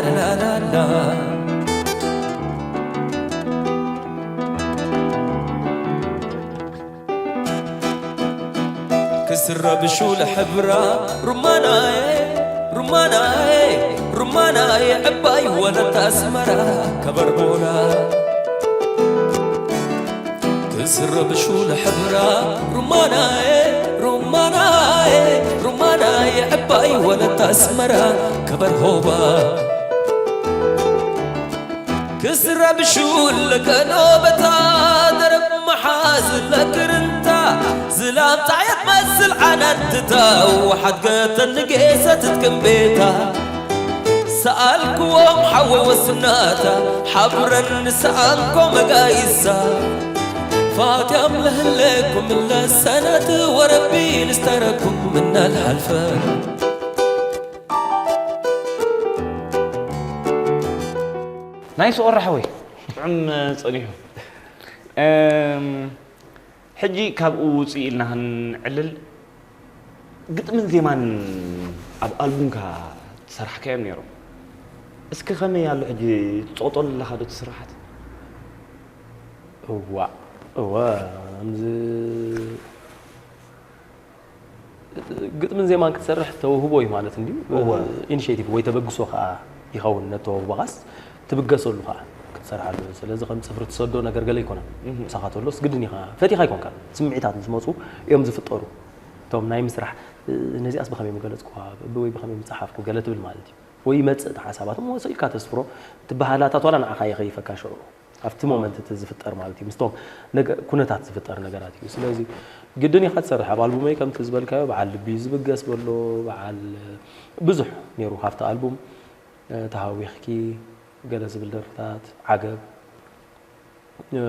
ላላላ ክስረብሹ ለሕብራ ሩማናዬ ሩማናዬ ሩማናዬ ዕባይ ወለት ኣስመራ ከበርቦላ ክስረብሹ ለሕብራ ሩማናዬ ሩማናዬ ሩማናዬ ዕባይ ወለት ኣስመራ ከበርሆባ ክስረብሹ ለከኖበታ ደረብ መሓዝ ለክርንታ ዝላም ጻየት መስል ዓነትታ ወሓድገተን ንጌሰ ትትክም ቤታ ሰኣልክዎም ሓወይ ወስናታ ሓቡረን ንሰኣንኮ መጋይሳ ፋትያም ለህለኩም ለሰነት ወረቢ ንስተረኩም ምናል ሓልፈ ናይ ስቆራ ሓወይ ጥዑም ጸኒሑ። እም፣ ሕጂ ካብኡ ውፅእ ኢልና ክንዕልል ግጥምን ዜማን ኣብ ኣልቡምካ ዝሰራሕካዮም ነይሮም። እስኪ ከመይ ኣሎ ሕጂ ትፀቕጠሉ ኣለኻ ዶ እቲ ስራሓት? እዋ እወ ከምዚ ግጥምን ዜማን ክትሰርሕ ተውህቦ እዩ ማለት እንድዩ። እወ። ኢኒሽቲቭ ወይ ተበግሶ ከዓ ይኸውን ነቲ ተውህቦኻስ ትብገሰሉ ከዓ ክትሰርሓሉ። ስለዚ ከም ፅፍሪ ትሰዶ ነገር ገለ ኣይኮነን። ምሳኻ ተሎስ ግድን ኢኻ ፈቲኻ ኣይኮንካን። ስምዒታት ምስ መፁ እዮም ዝፍጠሩ። እቶም ናይ ምስራሕ ነዚኣስ ብኸመይ ምገለፅኩዋ ወይ ብኸመይ ምፀሓፍኩ ገለ ትብል ማለት እዩ። ወይ ይመፅእ እቲ ሓሳባት እሞ ስቕ ኢልካ ተስፍሮ ትበሃላታት ዋላ ንዓኻ ይኸይፈካ ሽዑ ኣብቲ ሞመንት እቲ ዝፍጠር ማለት እዩ ምስቶም ነገ- ኩነታት ዝፍጠር ነገራት እዩ ስለዚ ግድን ኢኻ ትሰርሕ ኣብ ኣልቡመይ ከምቲ ዝበልካዮ በዓል ልቢ እዩ ዝብገስ በሎ በዓል ብዙሕ ነይሩ ካብቲ ኣልቡም እ፣ ተሃዊኽኪ ገለ ዝብል ደርፍታት ዓገብ እ፣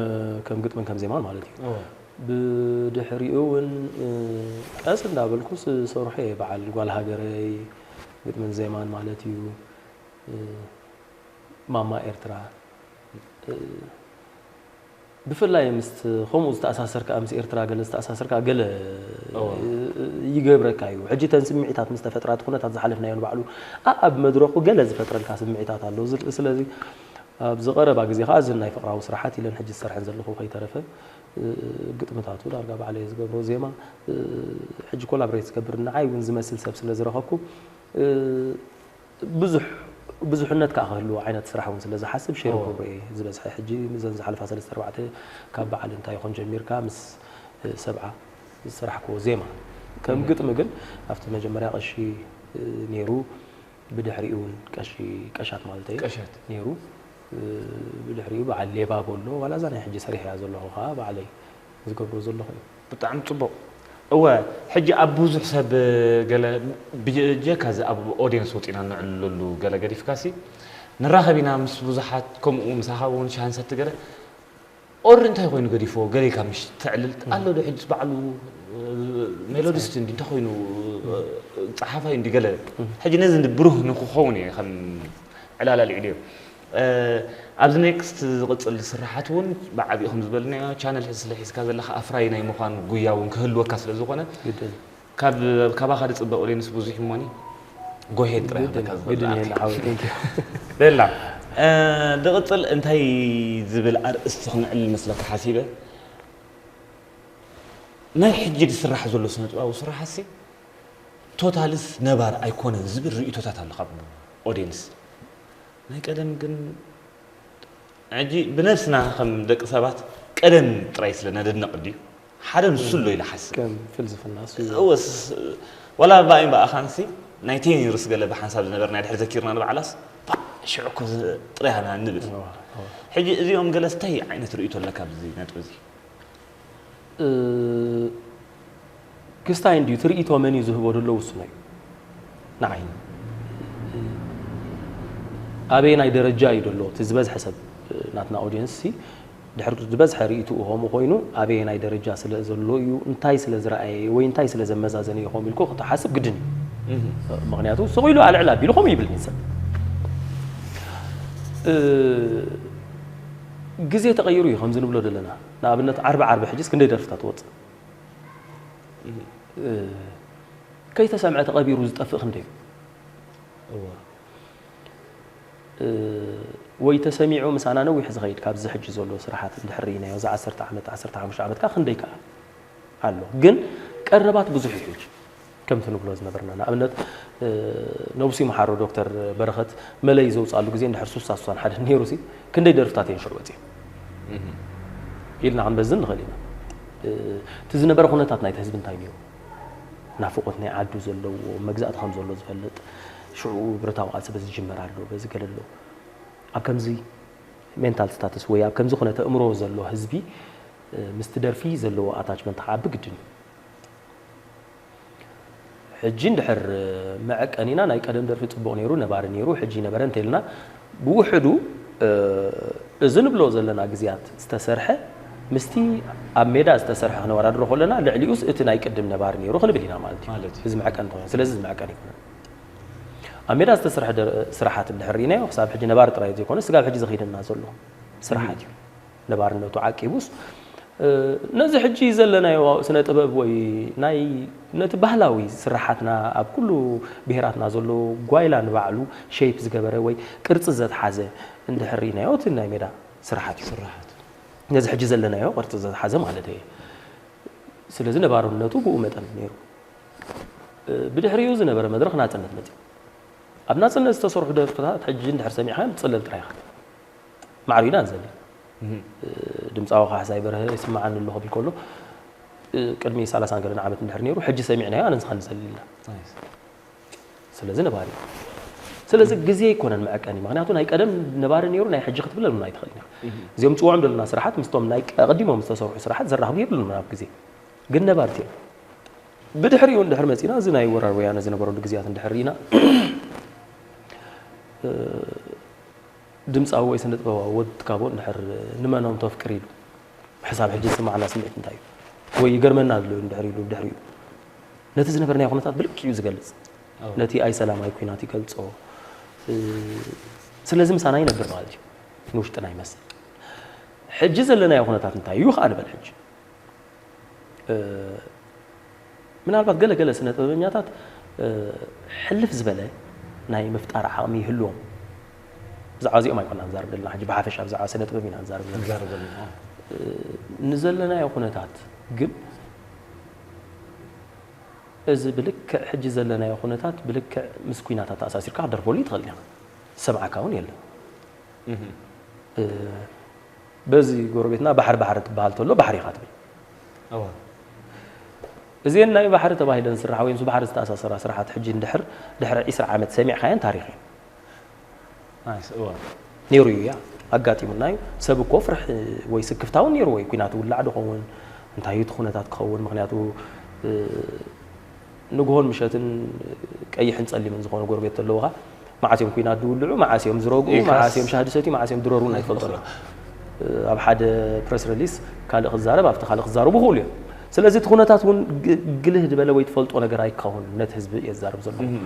ከም ግጥምን ከም ዜማን ማለት እዩ ብድሕሪኡ እውን እ፣ ቀስ እንዳበልኩ ዝሰርሖ እየ በዓል ጓል ሃገረይ ግጥምን ዜማን ማለት እዩ እ፣ ማማ ኤርትራ እ፣ ብፍላይ ምስ ከምኡ ዝተኣሳሰርካ ምስ ኤርትራ ገለ ዝተኣሳሰርካ ገለ እወ። እ፣ ይገብረካ እዩ ሕጂ ተን ስምዒታት ምስ ተፈጥራ እቲ ኩነታት ዝሓለፍናዮ ንባዕሉ ኣኣብ መድረኹ ገለ ዝፈጥረልካ ስምዒታት ኣሎ ዝል- ስለዚ ኣብዚ ቀረባ ግዜ ከዓ እዘን ናይ ፍቅራዊ ስራሓት ኢለን ሕጂ ዝሰርሐን ዘለኹ ከይተረፈ እ፣ ግጥምታቱ ዳርጋ ባዕለይ ዝገብሮ ዜማ እ፣ ሕጂ ኮላብሬት ዝገብር ንዓይ እውን ዝመስል ሰብ ስለ ዝረኸብኩ እ፣ ብዙሕ ብዙሕነት ከዓ ክህልዎ ዓይነት ስራሕ እውን ስለ ዝሓስብ ሼር ኦ። ክገብሮ እየ ዝበዝሐ ሕጂ እዘን ዝሓለፋ ሰለስተ ኣርባዕተ ካብ በዓል እንታይ ይኾን ጀሚርካ ምስ እ፣ ሰብዓ ዝሰራሕክዎ ዜማ ከም ግጥሚ ግን ኣብቲ መጀመርያ ቀሺ እ፣ ነይሩ ብድሕሪኡ እውን ቀሺ ቀሻት ማለት እዩ ቀሻት። ነይሩ እ፣ ብድሕሪኡ በዓል ሌባ በሎ ዋላ እዛ ናይ ሕጂ ሰሪሕያ ዘለኹ ከዓ ባዕለይ ዝገብሮ ዘለኹ እዩ ብጣዕሚ ፅቡቕ እወ ሕጂ ኣብ ብዙሕ ሰብ ገለ ብጀካ እዚ ኣብ ኦድየንስ ወፂና ንዕልለሉ ገለ ገዲፍካ ሲ ንራኸብ ኢና ምስ ብዙሓት ከምኡ ምሳኻ እውን ሻሃን ሰቲ ገለ ኦሪ እንታይ ኮይኑ ገዲፎ ገሌካ ምሽ ተዕልል ኣሎ ዶ ሕጅስ ባዕሉ ሜሎዲስት እንዲ እንታይ ኮይኑ ፀሓፋይ እንዲ ገለ ሕጂ ነዚ እንዲ ብሩህ ንክኸውን እየ ከም ዕላል ኣልዒሉ እየ ኣብዚ ኔክስት ዝቕፅል ስራሓት እውን ብዓብኡ ከም ዝበልናዮ ቻነል ስለ ሒዝካ ዘለካ ኣፍራይ ናይ ምዃን ጉያ እውን ክህልወካ ስለ ዝኾነ ግድን ካብ ካባኻ ዝፅበቕ ኦድየንስ ብዙሕ እሞኒ ጎሄድ ጥራይ ግድን ኣለካ ግድን ዝበልካ እየ ንዓወት thank you ቤላ እ፣ ዝቕፅል እንታይ ዝብል ኣርእስቲ ክንዕል መስለካ ሓሲበ ናይ ሕጂ ዝስራሕ ዘሎ ስነጥባዊ ስራሕሲ ቶታልስ ነባር ኣይኮነን ዝብል ርእቶታት ኣሎ ካብ ኦድየንስ ናይ ቀደም ግን ሕጂ ብነብስና ከም ደቂ ሰባት ቀደም ጥራይ ስለ ነደንቕ ድዩ ሓደ ንሱ ኣሎ ኢለ ሓስብ ከም ፍልስፍና እሱ እዩ። እወስ ዋላ ባይን ብኣኻንሲ ናይ ቴን ይርስ ገለ ብሓንሳብ ዝነበርና ድሕር ዘኪርና ንባዕላስ ባ ሽዑ እኮ ዝ- ጥራይ ሃና ንብል እዋ፣ እዋ። ሕጂ እዚኦም ገለስ እንታይ ዓይነት ርእቶ ኣለካ ብዚ ነጥቢ እዚ እ፣ ክስታይ እንድዩ ትርኢቶ መን እዩ ዝህቦ ዘሎ ውስኖ እዩ ንዓይ ኣበየናይ ደረጃ እዩ ዘሎ እቲ ዝበዝሐ ሰብ ናትና ኦድየንስ ሲ ድሕር ዝበዝሐ ርእትኡ ከምኡ ኮይኑ ኣበየናይ ደረጃ ስለ ዘሎ እዩ እንታይ ስለ ዝረኣየ ወይ እንታይ ስለ ዘመዛዘነ እዩ ከምኡ ኢልኩ ክትሓስብ ግድን እዩ ምክንያቱ ስቕ ኢሉ ኣልዕል ኣቢሉ ከምኡ ይብል ሰብ እ፣ ግዜ ተቐይሩ እዩ ከምዚ ንብሎ ዘለና ንኣብነት ዓርቢ ዓርቢ ሕጂስ ክንደይ ደርፍታት ትወፅእ እ፣ ከይተሰምዐ ተቐቢሩ ዝጠፍእ ክንደይ እዩ እወ ወይ ተሰሚዑ ምሳና ነዊሕ ዝኸይድ ካብዚ ሕጂ ዘሎ ስራሓት እንድሕር ርኢናዮ፣ እዚ ዓሰርተ ዓመት፣ ዓሰርተ ሓሙሽተ ዓመት ከኣ ክንደይ ከኣ ኣሎ። ግን ቀረባት ብዙሕ እዩ ሕጂ። ከምቲ ንብሎ ዝነበርና፣ ንኣብነት፣ ነብሱ ይምሓሮ ዶክተር በረኸት መለይ ዘውፅኣሉ ግዜ እንድሕር ሱሳ ሱሳን ሓደ ነይሩ ሲ፣ ክንደይ ደርፍታት እየን ሽዑ ወፂአን ኢልና ክንበዝን ንኽእል ኢና። እቲ ዝነበረ ኩነታት ናይቲ ህዝቢ እንታይ ነይሩ? ናፍቖት ናይ ዓዱ ዘለዎ፣ መግዛእቲ ከም ዘሎ ዝፈልጥ፣ ሽዑ ብረታዊ ቃልሲ በዚ ዝጅመር ኣሎ፣ በዚ ገለ ኣሎ። ኣብ ከምዚ ሜንታል ስታትስ ወይ ኣብ ከምዚ ኩነተ እምሮ ዘሎ ህዝቢ ምስቲ ደርፊ ዘለዎ ኣታችመንት ክዓቢ ግድን እዩ። ሕጂ እንድሕር መዐቀኒና ናይ ቀደም ደርፊ ጽቡቕ ነይሩ፣ ነባሪ ነይሩ፣ ሕጂ ይነበረ እንተልና፣ ብውሕዱ እዚ ንብሎ ዘለና ግዜያት ዝተሰርሐ ምስቲ ኣብ ሜዳ ዝተሰርሐ ክነወዳድሮ ከለና፣ ልዕሊኡስ እቲ ናይ ቅድም ነባሪ ነይሩ ክንብል ኢና ማለት እዩ። ማለት እዩ። እዚ መዐቀኒ እንተኾይኑ፣ ስለዚ እዚ መዐቀኒ ይኮነን። ኣብ ሜዳ ዝተሰርሐ ደር-፣ ስራሓት እንድሕር ርኢናዮ፣ ክሳብ ሕጂ ነባሪ ጥራይ ዘይኮነ፣ ስጋብ ሕጂ ዘኸይደና ዘሎ ስራሓት እዩ። ነባርነቱ ዓቂቡስ፣ እ፣ ነዚ ሕጂ ዘለናዮ ስነ ጥበብ ወይ ናይ፣ ነቲ ባህላዊ ስራሓትና ኣብ ኩሉ ብሄራትና ዘሎ ጓይላ ንባዕሉ ሼፕ ዝገበረ ወይ ቅርጺ ዘትሓዘ እንድሕር ርኢናዮ፣ እቲ ናይ ሜዳ ስራሓት እዩ። ስራሓት። ነዚ ሕጂ ዘለናዮ ቅርጺ ዘትሓዘ ማለት እየ። ስለዚ ነባርነቱ ብኡ መጠን ነይሩ። እ፣ ብድሕሪኡ ዝነበረ መድረኽ ናጽነት መጺኡ። ኣብ ናጽነት ዝተሰርሑ ደርፍታት ሕጂ እንድሕር ሰሚዕኻዮም ትጽለል ጥራይ ኢኻ። ማዕሪና ንዘሊ። እህ። እ፣ ድምጻዊ ካሕሳይ በርሀ ይስምዓኒ ኣሎ ክብል ከሎ፣ እ፣ ቅድሚ ሰላሳን ገለን ዓመት እንድሕር ነይሩ፣ ሕጂ ሰሚዕናዮ ኣነ ንስኻ ንዘሊ ኢልና። ናይስ። ስለዚ ነባሪ። ስለዚ ግዜ ኣይኮነን መዐቀኒ፣ ምኽንያቱ ናይ ቀደም ነባሪ ነይሩ፣ ናይ ሕጂ ክትብለሉ ኣይትኽእል ኢኻ። እህ። እዚኦም ንጽውዖም ዘለና ስራሓት ምስቶም ናይ ቀ-፣ ቀዲሞም ዝተሰርሑ ስራሓት ዘራኽቡ የብሉን ኣብ ግዜ። ግን ነባርቲ እዮም። ብድሕሪኡ እንድሕር መጺና፣ እዚ ናይ ወራር ወያነ ዝነበረሉ ግዜያት እንድሕር ርኢና፣ እ፣ ድምጻዊ ወይ ስነ ጥበባዊ ወዲ ትካቦ እንድሕር "ንመኖም ተፍቅር?" ኢሉ፣ ሕሳብ ሕጂ ዝስምዓና ስምዒት እንታይ እዩ? ወይ "ይገርመና ኣሎ" እንድሕር ኢሉ ብድሕሪኡ፣ ነቲ ዝነበርናዮ ኩነታት ብልክዕ እዩ ዝገልጽ። ኣዎ። ነቲ ኣይሰላም ኣይኲናት ይገልጾ። እ፣ ስለዚ ምሳና ይነብር ማለት እዩ። ንውሽጥና ይመስል። ሕጂ ዘለናዮ ኩነታት እንታይ እዩ ከኣ ንበል ሕጂ። እ፣ ምናልባት ገለ ገለ ስነ ጥበበኛታት፣ እ፣ ሕልፍ ዝበለ ናይ ምፍጣር ዓቕሚ ይህልዎም። ብዛዕባ እዚኦም ኣይኮና ንዛረብ ዘለና፣ ሕጂ ብሓፈሻ ብዛዕባ ስነ ጥበብ ኢና ንዛረብ ዘለና። ንዛረብ ዘለና፣ ኣዎ። እ፣ ንዘለናዮ ኩነታት ግን፣ እዚ ብልክዕ ሕጂ ዘለናዮ ኩነታት ብልክዕ ምስ ኲናት ኣተኣሳሲርካ ክትደርፈሉ ይትኽእል ኢኻ። ዝሰምዓካ እውን የለን። እህ። እ፣ በዚ ጎረቤትና ባሕሪ ባሕሪ ትበሃል ተሎ ባሕሪ ኢኻ ትብል። እወ። እዚአን ናይ ባሕሪ ተባሂለን ዝስርሓ ወይ ምስ ባሕሪ ዝተኣሳሰራ ስራሓት ሕጂ እንድሕር ድሕሪ ዒስራ ዓመት ሰሚዕካየን ታሪኽ እዩ። ናይስ፣ እወ። ነይሩ እዩ፣ ያ፣ ኣጋጢሙና እዩ። ሰብ እኮ ፍርሒ ወይ ስክፍታ እውን ነይሩ ወይ ኲናት ይውላዕ ዶ ኸውን? እንታይ እዩ እቲ ኩነታት ክኸውን? ምኽንያቱ፣ እ፣ ንግሆን ምሸትን ቀይሕን ጸሊምን ዝኾኑ ጎረቤት ዘለውኻ፣ መዓስ እዮም ኲናት ዝውልዑ፣ መዓስ እዮም ዝረግኡ፣ ይካስ። መዓስ እዮም ሻሂ ዝሰትዩ፣ መዓስ እዮም ድረሩ ናይ ኣይትፈልጦን። ትፈልጦ። ኣብ ሓደ ፕረስ ሪሊስ ካልእ ክዛረብ፣ ኣብቲ ካልእ ክዛረቡ ይኽእሉ እዮም። ስለዚ እቲ ኩነታት እውን ግ-፣ ግልህ ዝበለ ወይ ትፈልጦ ነገር ኣይከውን፣ ነቲ ህዝቢ እየ ዝዛረብ ዘለኹ። እህ።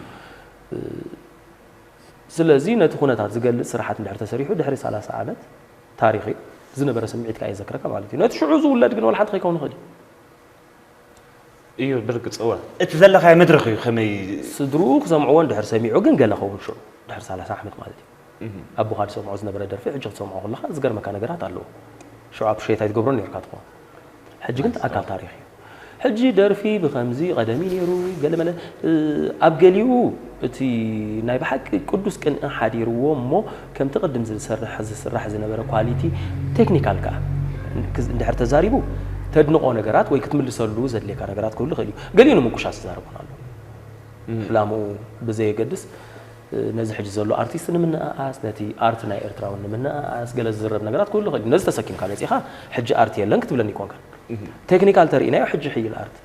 ስለዚ ነቲ ኩነታት ዝገልጽ ስራሓት እንድሕር ተሰሪሑ ድሕሪ ሰላሳ ዓመት ታሪኽ እዩ። ዝነበረ ስምዒት ከኣ የዘክረካ ማለት እዩ። ነቲ ሽዑ ዝውለድ ግን ወላ ሓንቲ ከይከውን ይኽእል እዩ። እዩ፣ ብርግጽ፣ እወ። እቲ ዘለኻዮ መድረኽ እዩ፣ ከመይ ስድርኡ ክሰምዕዎ እንድሕር ሰሚዑ ግን ገለ ኸውን ሽዑ፣ ድሕሪ ሰላሳ ዓመት ማለት እዩ። እህ። ኣቦኻ ዝሰምዖ ዝነበረ ደርፊ ሕጂ ክትሰምዖ ከለኻ ዝገርመካ ነገራት ኣለዎ። ሽዑ ኣፕሪሼት ኣይትገብሮን ነርካ ትኾን። ሕጂ ግን ኣካል ታሪኽ እዩ። ሕጂ ደርፊ ብኸምዚ ቀደሚ ነይሩ፣ ገለመለ፣ እ፣ ኣብ ገሊኡ እቲ ናይ ብሓቂ ቅዱስ ቅንኢ ሓዲርዎ እሞ ከምቲ ቅድም ዝሰርሕ፣ ዝስራሕ ዝነበረ ኳሊቲ ቴክኒካል ከኣ ክዝ-፣ እንድሕር ተዛሪቡ ተድንቖ ነገራት ወይ ክትምልሰሉ ዘድልየካ ነገራት ክህሉ ይኽእል እዩ። ገሊኡ ንምቁሻስ ዝዛረብ እውን ኣሎ። እም። ዕላምኡ ብዘየገድስ፣ እ፣ ነዚ ሕጂ ዘሎ ኣርቲስት ንምንእኣስ፣ ነቲ ኣርት ናይ ኤርትራውን ንምንእኣስ፣ ገለ ዝዝረብ ነገራት ክህሉ ይኽእል እዩ። ነዚ ተሰኪምካ መጺኻ፣ ሕጂ ኣርት የለን ክትብለኒ ይኮንካን። እህ። ቴክኒካል ተርኢናዮ፣ ሕጂ ይሕይል ኣርት።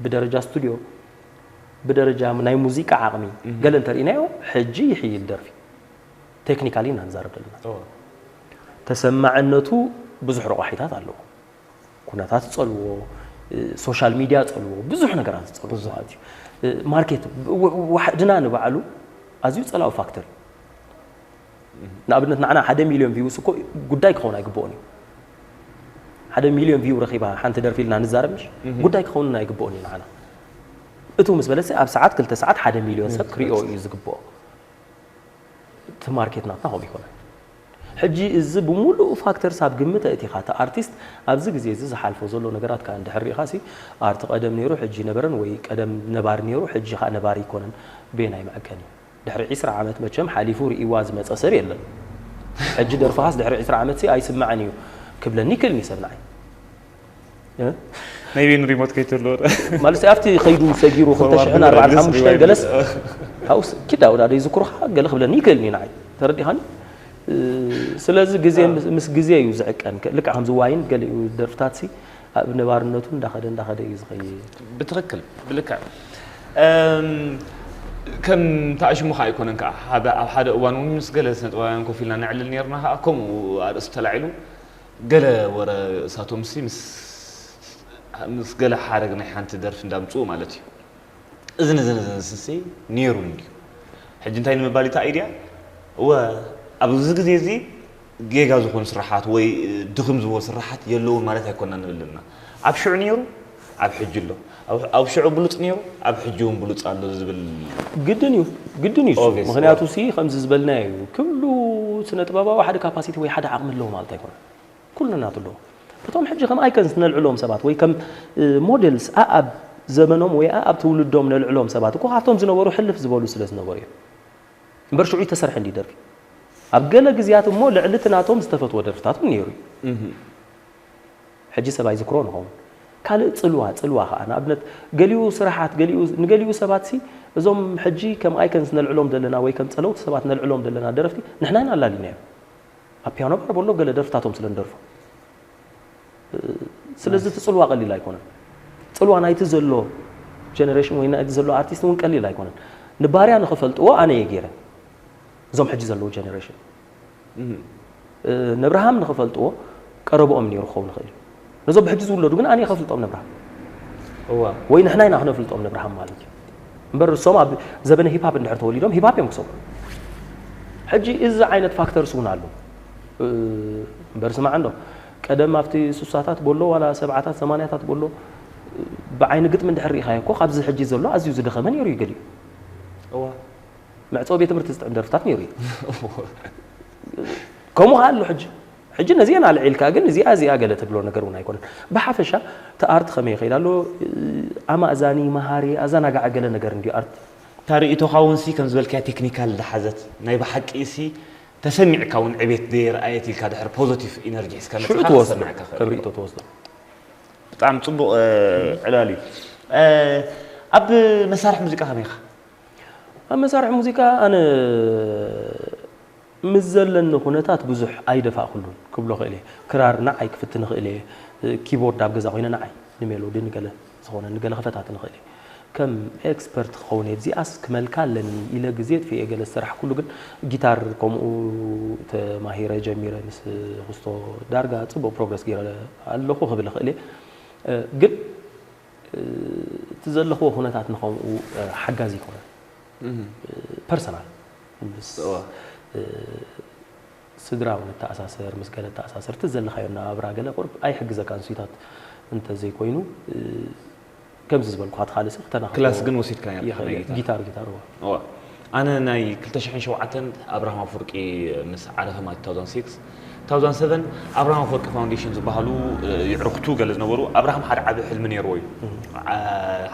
ብደረጃ ስቱድዮ፣ ብደረጃ ናይ ሙዚቃ ዓቕሚ፣ እህ። ገለ እንተርኢናዮ፣ ሕጂ ይሕይል ደርፊ። ቴክኒካሊ ኢና ንዛረብ ዘለና። እወ። ተሰማዕነቱ ብዙሕ ረቋሒታት ኣለዎ። ኩነታት ጸልዎ፣ እ፣ ሶሻል ሚድያ ጸልዎ፣ ብዙሕ ነገራት ጸልዎ ብዙሕ። ማለት እዩ። እ፣ ማርኬት፣ ው-፣ ው-፣ ዋሕድና ንባዕሉ ኣዝዩ ጸላዊ ፋክተር እዩ። ንኣብነት ንዓና ሓደ ሚልዮን ቪውስ እኮ ጉዳይ ክኸውን ኣይግብኦን እዩ። ሓደ ሚልዮን ቪው ረኺባ ሓንቲ ደርፊ ኢልና ንዛረብ ምሽ? እህ። ጉዳይ ክኸውን ኣይግብኦን እዩ ንዓና። እቱ ምስ በለሰ ኣብ ሰዓት ክልተ ሰዓት ሓደ ሚልዮን ሰብ ክሪኦ እዩ ዝግብኦ። እቲ ማርኬት ናትና ከምኡ ይኮነ። ሕጂ እዚ ብምሉእ ፋክተርስ ኣብ ግምት ኣእቲኻ፣ እቲ ኣርቲስት ኣብዚ ግዜ እዚ ዝሓልፎ ዘሎ ነገራት ከኣ እንድሕር ርኢኻሲ፣ ኣርቲ ቀደም ነይሩ ሕጂ ነበረን ወይ ቀደም ነባሪ ነይሩ ሕጂ ከኣ ነባሪ ኣይኮነን፣ በየናይ መዐቀኒ? ድሕሪ ዒስራ ዓመት መቸም ሓሊፉ ርእይዋ ዝመጸ ሰብ የለን። ሕጂ ደርፍኻስ ድሕሪ ዒስራ ዓመትሲ ኣይስማዕን እዩ ክብለኒ ይክእልኒ ሰብ ንዓይ። እ? ናይ ቤን ሪሞት ከይትህልዎ ማለት ኣብቲ ከይዱ ሰጊሩ ክልተ ሽሕን ኣርባዓን ሓሙሽተን ገለስ ሃውስ ኪዳ ወዳ ዘይዝክሩኻ ገለ ክብለኒ ይክእልኒ ንዓይ። ተረዲኻኒ? እ፣ ስለዚ ግዜ ምስ- ምስ ግዜ እዩ ዝዕቀን። ከ- ልክዕ ከምዚ ዋይን ገሊኡ ደርፍታትሲ ኣብ ነባርነቱ እንዳኸደ እንዳኸደ እዩ ዝኸይድ። ብትኽክል ብልክዕ እም፣ ከም ተኣሽሙኻ ኣይኮነን ከዓ ሓደ ኣብ ሓደ እዋን እውን ምስ ገለ ስነጥበባውያን ኮፍ ኢልና ነዕልል ነርና ከዓ ከምኡ ኣርእስቲ ተላዒሉ ገለ ወረ እሳቶም ሲ ምስ ምስ ገለ ሓረግ ናይ ሓንቲ ደርፊ እንዳምፅኡ ማለት እዩ። እዝን እዝን እዝን ስሲ ነይሩ እንድዩ። ሕጂ እንታይ ንምባል እዩ እቲ ኣይድያ? እወ ኣብዚ ግዜ እዚ ጌጋ ዝኾኑ ስራሓት ወይ ድኽም ዝበሉ ስራሓት የለውን ማለት ኣይኮና ንብል ኣለና። ኣብ ሽዑ ነይሩ ኣብ ሕጂ ኣሎ። ኣብ- ኣብ ሽዑ ብሉፅ ነይሩ ኣብ ሕጂ እውን ብሉፅ ኣሎ ዝብል ግድን እዩ ግድን እዩ እሱ። Obvious፣ ምክንያቱ ሲ ከምዚ ዝበልናዮ እዩ። ኩሉ ስነ ጥበባዊ ሓደ ካፓሲቲ ወይ ሓደ ዓቕሚ ኣለዎ ማለት ኣይኮነን። ኩሉ ናቱ ኣለዎ። እቶም ሕጂ ከም ኣይከንስ ነልዕሎም ሰባት ወይ ከም እ፣ ሞዴልስ ኣኣብ ዘመኖም ወይ ኣኣብ ትውልዶም ነልዕሎም ሰባት እኮ ካብቶም ዝነበሩ ሕልፍ ዝበሉ ስለ ዝነበሩ እዮም። እምበር ሽዑ ይተሰርሐ እንዲ ደርፊ ኣብ ገለ ግዜያት እሞ ልዕሊ እቲ ናቶም ዝተፈትዎ ደርፍታት እውን ነይሩ እዩ። ሕጂ ሰብ ኣይዝክሮ ንኸውን። ካልእ ጽልዋ ጽልዋ ከዓ ንኣብነት ገሊኡ ስራሓት ገሊኡ ንገሊኡ ሰባት ሲ እዞም ሕጂ ከም ኣይከንስ ነልዕሎም ዘለና ወይ ከም ጸለውቲ ሰባት ነልዕሎም ዘለና ደረፍቲ ንሕና ኢና ኣላሊናዮም። ኣብ ፒያኖ ባር በሎ ገለ ደርፍታቶም ስለ ንደርፎ ስለዚ እቲ ጽልዋ ቀሊል ኣይኮነን። ጽልዋ ናይቲ ዘሎ ጀነሬሽን ወይ ናይቲ ዘሎ ኣርቲስት እውን ቀሊል ኣይኮነን። ንባርያ ንኽፈልጥዎ ኣነ እየ ገይረ እዞም ሕጂ ዘለዉ ጀነሬሽን ነብርሃም ንኽፈልጥዎ ቀረብኦም ነይሩ ክኸውን ይኽእል እዩ። ነዞም ብሕጂ ዝውለዱ ግን ኣነ እየ ከፍልጦም ነብርሃም እዋ ወይ ንሕና ኢና ክነፍልጦም ነብርሃም ማለት እዩ። እምበር እሶም ኣብ ዘበነ ሂፓፕ እንድሕር ተወሊዶም ሂፓፕ እዮም ክሰምዑ። ሕጂ እዚ ዓይነት ፋክተርስ እውን ኣሎ። እምበር ስማዕ እንዶ ቀደም ኣብቲ ሱሳታት በሎ ዋላ ሰብዓታት ሰማንያታት በሎ ብዓይኒ ግጥሚ እንድሕር ርኢኻዮ እኮ ካብዚ ሕጂ ዘሎ ኣዝዩ ዝደኸመ ነይሩ እዩ ገሊኡ። እዋ መዕፀዊ ቤት ትምህርቲ ዝጥዕም ደርፍታት ነይሩ እዩ። ከምኡ ከዓ ኣሎ ሕጂ። ሕጂ ነዚአን ኣልዒልካ ግን እዚኣ እዚኣ ገለ ትብሎ ነገር እውን ኣይኮነን። ብሓፈሻ እቲ ኣርት ከመይ ይኸይድ ኣሎ? ኣማእዛኒ፣ መሃሪ፣ ኣዘናጋዒ ገለ ነገር እንድዩ ኣርት። እታ ርእይቶኻ እውን ሲ ከም ዝበልካያ ቴክኒካል ዝሓዘት ናይ ብሓቂ ሲ ተሰሚዕካ እውን ዕቤት ዘየርኣየት ኢልካ ድሕር ፖዘቲቭ ኢነርጂ ሒዝካ ሽዑ መፅኻ ትወስዶ ክሰምዕካ ከም ርእይቶ ትወስዶ። ብጣዕሚ ፅቡቕ ዕላል እዩ። ኣብ መሳርሒ ሙዚቃ ከመይ ኢኻ? ኣብ መሳርሒ ሙዚቃ ኣነ ምስ ዘለኒ ኩነታት ብዙሕ ኣይደፋእኩሉን ክብሎ ክእል እየ። ክራር ንዓይ ክፍትን እኽእል እየ። ኪቦርድ ኣብ ገዛ ኮይነ ንዓይ ንሜሎዲ ንገለ ዝኾነ ንገለ ክፈታትን እኽእል እየ። ከም ኤክስፐርት ክኸውን እየ። እዚኣስ ክመልካ ኣለኒ ኢለ ግዜ ኣጥፊኤ ገለ ዝሰራሕኩሉ ግን ጊታር ከምኡ ተማሂረ ጀሚረ ምስ ክስቶ ዳርጋ ጽቡቕ ፕሮግረስ ገይረ ኣለኹ ክብል እኽእል እየ። ግን እቲ ዘለኽዎ ኩነታት ንኸምኡ ሓጋዚ ኣይኮነን። ፐርሰናል ምስ እዋ። ስድራ እውን እተኣሳሰር ምስ ገለ እተኣሳሰር እቲ ዘለኻዮ ናብራ ገለ ቁርብ ኣይሕግዘካን ስዊታት እንተዘይኮይኑ ከምዚ ዝበልኩኻ እቲ ካልእ ሰብ ክተናኽፎ ክላስ ግን ወሲድካ ነርካ ይኽእል ናይ እየ። ጊታር? ጊታር ጊታር እዋ እዋ ኣነ ናይ ክልተ ሽሕን ሸውዓተን ኣብርሃም ኣፈወርቂ ምስ ዓረፈ ማለት two thousand six two thousand seven ኣብርሃም ኣፈወርቂ ፋውንዴሽን ዝበሃሉ የዕርክቱ ገለ ዝነበሩ ኣብርሃም ሓደ ዓቢ ሕልሚ ነይርዎ እዩ። ዓ-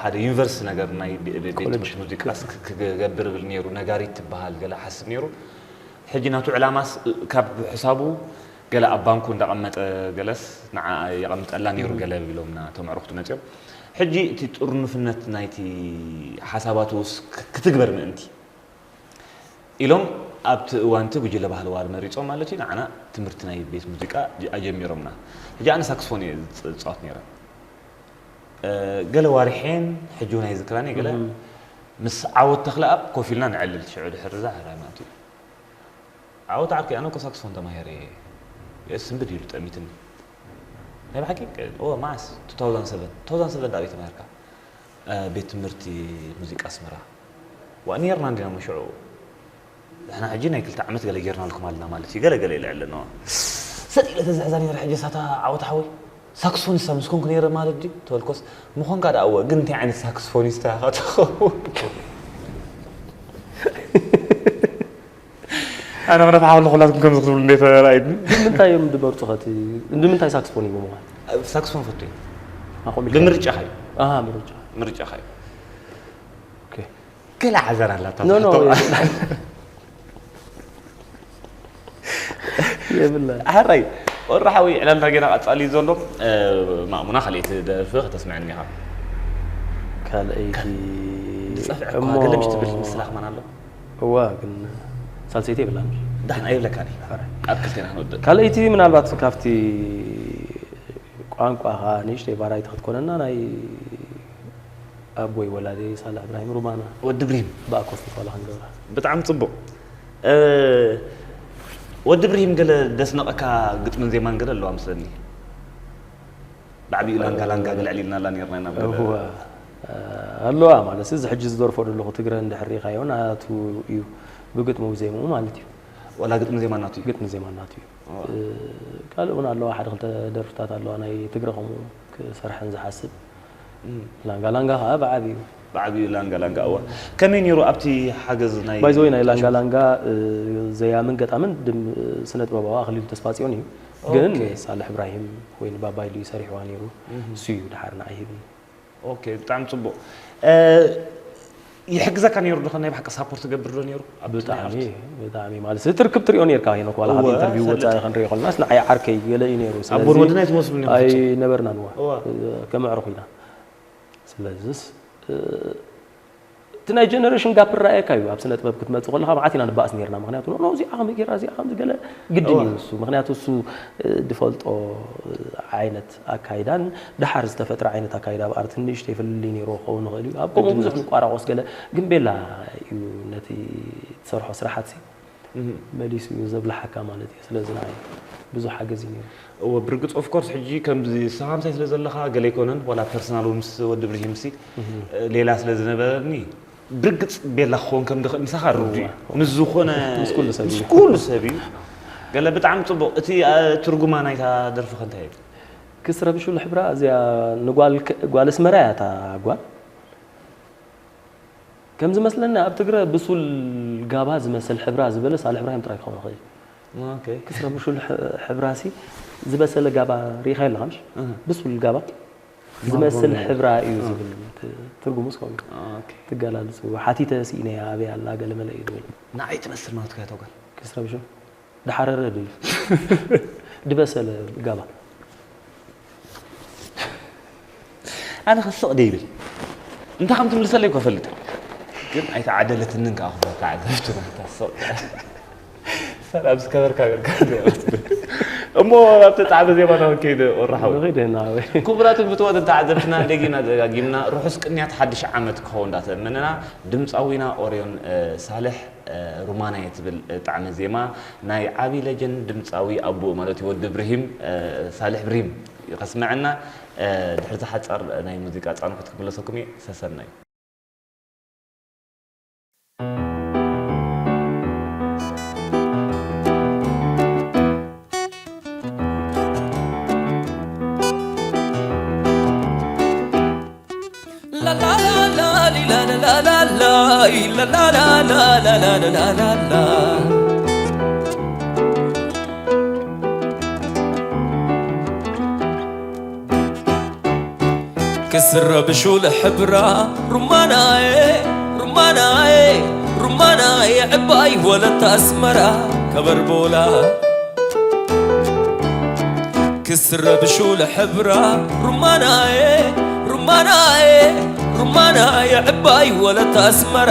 ሓደ ዩኒቨርሲቲ ነገር ናይ ቤ- ቤ- ቤት ኮሌጅ። ትምህርቲ ሙዚቃ ክገብር ብል ነይሩ ነጋሪት ትበሃል ገለ ሓስብ ነይሩ። ሕጂ ናቱ ዕላማስ ካብ ሕሳቡ ገለ ኣብ ባንኩ እንዳቐመጠ ገለስ ንዓ የቐምጠላ ነይሩ ገለ ቢሎም ናቶም ኣዕርክቱ መፅኦም። ሕጂ እቲ ጥርኑፍነት ናይቲ ሓሳባቱ ክትግበር ምእንቲ ኢሎም ኣብቲ እዋንቲ ጉጅለ ባህሊ ዋር መሪፆም ማለት እዩ ንዓና ትምህርቲ ናይ ቤት ሙዚቃ ኣጀሚሮምና። ሕጂ ኣነ ሳክስፎን እየ ዝፃወት ነይረ። ገለ ዋሪሐን ሕጂ እውን ኣይዝክራን እየ ገለ ምስ ዓወት ተኽለኣብ ኮፍ ኢልና ንዕልል ሽዑ ድሕር እዛ ሕራይ ማለት እዩ። ዓወት ዓርኪ ኣነ እኮ ሳክስፎን ተማሂረ እየ ስንብድ ኢሉ ጠሚትኒ። ናይ ብሓቂ እዎ መዓስ two thousand seven two thousand seven ዳኣበይ ተማሂርካ? ቤት ትምህርቲ ሙዚቃ ኣስመራ። ዋ ነርና እንዲና መሽዑ ንሕና ሕጂ ናይ ክልተ ዓመት ገለ ጌርናልኩም ኣለና ማለት እዩ ገለ ገለ ኢለ ዕለ ነዋ። ሰጥ ኢለ ተዝሕዛ ነረ ሕጂ ሳታ ዓወት ሓወይ ሳክስፎኒስታ ምስ ኮንኩ ነረ ማለት ድዩ ተበልኮስ ምኾንካ ደኣ እወ ግን እንታይ ዓይነት ሳክስፎኒስታ ኢኻ ትኸውን? ኣነ ክነፍሓ ከለኹ ኩላትኩም ከምዚ ክትብሉ እንዴ ተራእይኒ። ንምንታይ እዮም ድመርጹ ኸቲ? ንምንታይ ሳክስፎን እዩ ብምዃን? ሳክስፎን ፈቱ እዩ። ኣቆም ኢልካ? ብምርጫኻ እዩ። ኣሃ፣ ምርጫ። ምርጫኻ እዩ። ኦኬ። ገለ ሓዘር ኣላታ። ኖ፣ ኖ፣ ዝሕቶ። የብላ። የብላ። ሕራይ ወራሓዊ ዕላልና ጌና ቀጻሊ ዘሎ። እ፣ ማእሙና ካልኣይቲ ደርፊ ከተስምዐኒ ኢኻ። ካልኣይቲ ዝጸፍዐ እሞ እኳ ገለ ምሽ ትብል ምስላ ከማን ኣሎ። እዋ፣ ግን ሳልሰይቲ የብላን። ዳሕና የብለካኒ። ኣብ ክልቴና ክንወድእ። ካልኣይቲ ምናልባት ካብቲ ቋንቋኻ ንእሽተይ ባራይቲ ክትኮነና ናይ ኣቦይ ወላዲ ሳልሕ እብራሂም ሩማና ወዲ ብሪም። ብኣኮስቲክ ዋላ ክንገብራ። ብጣዕሚ ጽቡቕ። እ፣ ወዲ ብሪም ገለ ደስነቐካ ግጥምን ዜማን ገለ ኣለዋ ምስለኒ። ብዓቢኡ ላንጋ ላንጋ ገለ ዕሊልና ኣላ ነርና ኢና ብገለ። እዋ፣ ኣለዋ ማለት እዚ ሕጂ ዝደርፎ ዘለኹ ትግረ እንድሕር ሪኢኻዮ ናቱ እዩ ብግጥሙ ብዜምኡ ማለት እዩ። ወላ ግጥሚ ዜማ ናቱ እዩ። ግጥሚ ዜማ ናቱ እዩ። እዋ። እ፣ ካልእ እውን ኣለዋ ሓደ ክልተ ደርፍታት ኣለዋ ናይ ትግረ ከምኡ ክሰርሐን ዝሓስብ። እም። ላንጋ ላንጋ ከዓ ብዓቢኡ ብዓቢኡ ላንጋ ላንጋ እዋ። ከመይ ነይሩ ኣብቲ ሓገዝ ናይ ባይዘወይ ናይ ላንጋ ላንጋ እ፣ ዘያምን ገጣምን ድም ስነ ጥበባዊ ኣኽሊሉ ተስፋጽዮን እዩ። ግን ኦኬ። ሳልሕ እብራሂም ወይ ንባባይ ልዩ ሰሪሕዋ ነይሩ። እሱ እዩ ድሓር ንዓይ ሂብኒ። ኦኬ፣ ብጣዕሚ ጽቡቕ። እ፣ ይሕግዘካ ነይሩ ዶ? ናይ ብሓቂ ሳፖርት ገብር ዶ ነይሩ? ኣብቲ ናይ ብጣዕሚ ኣርት? ብጣዕሚ ማለት እዚ ትርክብ ትሪኦ ነርካ ሄኖክ ዋላ ካብ እወ፣ ኢንተርቪው ፈልጥ። ወጻኢ ክንሪኦ ከለናስ ንዓይ ዓርከይ ገለ እዩ ነይሩ። ኣቦን ወድን ኣይትመስሉን እዮም ፍጹም። ኣይነበርናን እዋ እዋ። ከመዕርኹ ኢና። ስለዚስ እ፣ እቲ ናይ ጀነሬሽን ጋፕ ይረኣየካ እዩ። ኣብ ስነ ጥበብ ክትመጽእ ከለኻ መዓት ኢና ንባእስ ነርና። ምክንያቱ ኖ እዚኣ ከመይ ገይራ እዚኣ ከምዚ ገለ ግድን እዋ። እዩ እሱ። ምክንያቱ እሱ እ፣ ድፈልጦ እ፣ ዓይነት ኣካይዳን ድሓር ዝተፈጥረ ዓይነት ኣካይዳ ኣብ ኣርት ንእሽተይ ፍልልይ ነይርዎ ክኸውን ይኽእል እዩ። ኣብ ከምኡ ግድን ብዙሕ እዩ። ንቋራቆስ ገለ ግን ቤላ እዩ ነቲ ትሰርሖ ስራሓት ሲ እህ። መሊሱ እዩ ዘብልሓካ ማለት እዩ። ስለዚ ንዓይ ብዙሕ ሓገዝ እዩ ነይሩ። እወ ብርግጽ ኦፍ ኮርስ ሕጂ ከምዚ ንስኻ ምሳይ ስለ ዘለኻ ገለ ኣይኮነን ዋላ ፐርሰናል እውን ምስ ወዲ ብርሂም ሲ ሌላ ስለ ዝነበረኒ ብርግጽ ቤላ ክኸውን ከም ድኽእል ምሳኻ ርዱ እዩ። እወ። ምስ ዝኾነ ምስ ኩሉ ሰብ እዩ። ምስ ኩሉ ሰብ እዩ። ገለ ብጣዕሚ ጽቡቕ። እቲ እ፣ ትርጉማ ናይታ ደርፊ ከ እንታይ እዩ? ክስ ረብሹ ልሕብራ እዚኣ ንጓል ክ- ጓል ኣስመራ እያ እታ ጓል። ከም ዝመስለኒ ኣብ ትግረ ብሱል ጋባ ዝመስል ሕብራ ዝበለ ሳልሕ እብራሂም ጥራይ ክኸውን ይኽእል። ኦኬ። ክስ ረብሹ ልሕ- ሕብራሲ ዝበሰለ ጋባ ሪኢኻ ኣለኻ ምሽ? እህ። ብሱል ጋባ ማርቦ ዝመስል ነው። ሕብራ እዩ እህ። ዝብል ት- ትርጉሙስ ከምኡ እዩ። ኦኬ። ትገላልጽ ሓቲተ ስኢነ ኣበይ ኣላ ገለ መለ እዩ ዝብል። ንዓይ ትመስል ማለት እያ እታ ጓል። ክስ ረብሹ ድሓረረ ድዩ? ድበሰለ ጋባ። ኣነ ከስቕ ደይብል እንታይ ከም ትምልሰለይ እኮ ፈልጥ ግን ኣይተዓደለትንን ከዓ ክብለካ ዓዘብትና ተስቕ። ሰላም ዝከበርካ ገርካ እሞ ኣብቲ ጣዕሚ ዜማና ክንከይድ ወራሓዊ ንኸይድ ህና ወይ ክቡራትን ፍትወትን ተዓዘብትና እንደጊና ደጋጊምና ርሑስ ቅንያት ሓድሽ ዓመት ክኸውን እንዳተመነና ድምፃዊና ኦርዮን እ፣ ሳልሕ እ፣ ሩማናየ ትብል እ፣ ጣዕሚ ዜማ ናይ ዓቢ ለጀንድ ድምፃዊ ኣቦኡ ማለት እዩ ወዲ ብርሂም እ፣ ሳልሕ ብርሂም ከስመዐና እ፣ ድሕሪ ዝሓፀር ናይ ሙዚቃ ፃንሑት ክምለሰኩም እየ ሰሰናዩ ክስረብሹ ለሕብራ ሩማናዬ ሩማናዬ ሩማናዬ ዕባይ ወለት ኣስመራ ከበርቦላ ክስረብሹ ለሕብራ ሩማናዬ ሩማናዬ ሩማናዬ ዕባይ ወለት ኣስመራ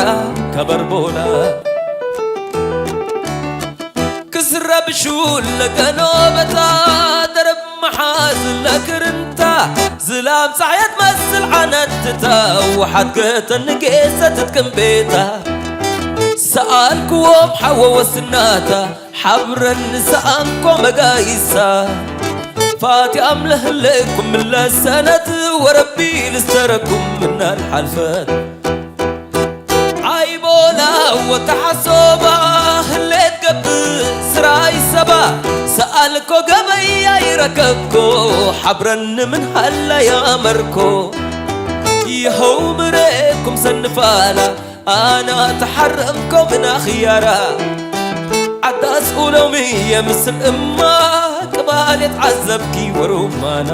ከበርቦላ ክስረብሹ ለገኖበታ ደረብ መሓዝ ለክርንታ ዝላም ጻሕየት መስል ዓነትታ ወሓት ገተን ንጌሰ ትትክም ቤታ ሰኣልክዎም ሓወ ወስናታ ሓብረን ንሰኣንኮ መጋይሳ ፋትያም ለህለኩም ምለሰነት ወረቢ ልስተረኩም ምናል ሓልፈት ዓይቦላ ወተሓሶባ ህሌት ገብእ ስራይ ሰባ ሰኣልኮ ገበይ ኣይረከብኮ ሓብረኒ ምን ሃላ ያመርኮ ይኸው ምሬኩም ሰንፋላ ኣና ተሓረምኮ ምና ኽያራ ዓዳስ ኡሎሚ የምስል እማ ቅባል የትዓዘብኪ ወሩማና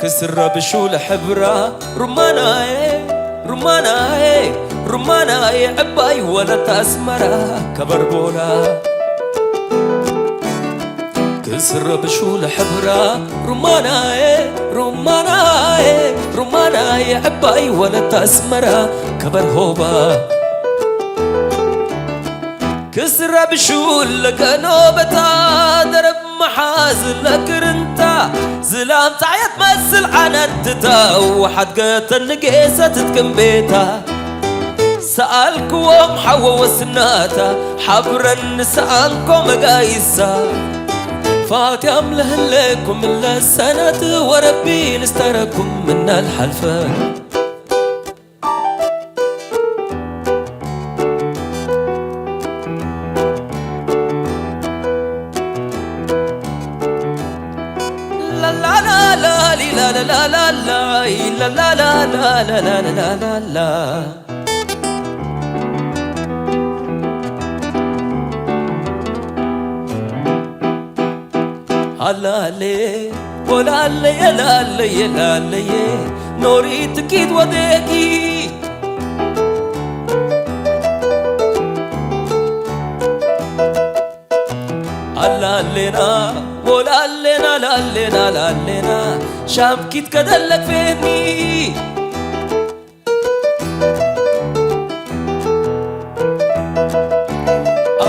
ክስረብሹ ለሕብራ ሩማናዬ ሩማናዬ ሩማናዬ ዕባይ ወለት ኣስመራ ከበርቦላ ክስረብሹ ለሕብራ ሩማናዬ ሩማናዬ ሩማናዬ ዕባይ ወለት ኣስመራ ከበርሆባ ክስረብሹ ለገኖ በታ ደረብ መሓዝ ለክርንታ ዝላም ጻየት መስል ዓነትታ ወሓድገተን ንጌሰት ትክምቤታ ሰኣልክዎም ሓወ ወስናታ ሓብረን ንሰኣንኮ መጋይሳ ፋትያም ለህለኩም ለሰነት ወረቢ ልስተረኩም ምናል ሓልፈ ኣላለየ ወላለየ ላለየ ላለየ ኖሪ ትኪት ወደኪ ኣላለና ወላለና ላለና ላለና ሻምኪት ከደለክ ፌኒ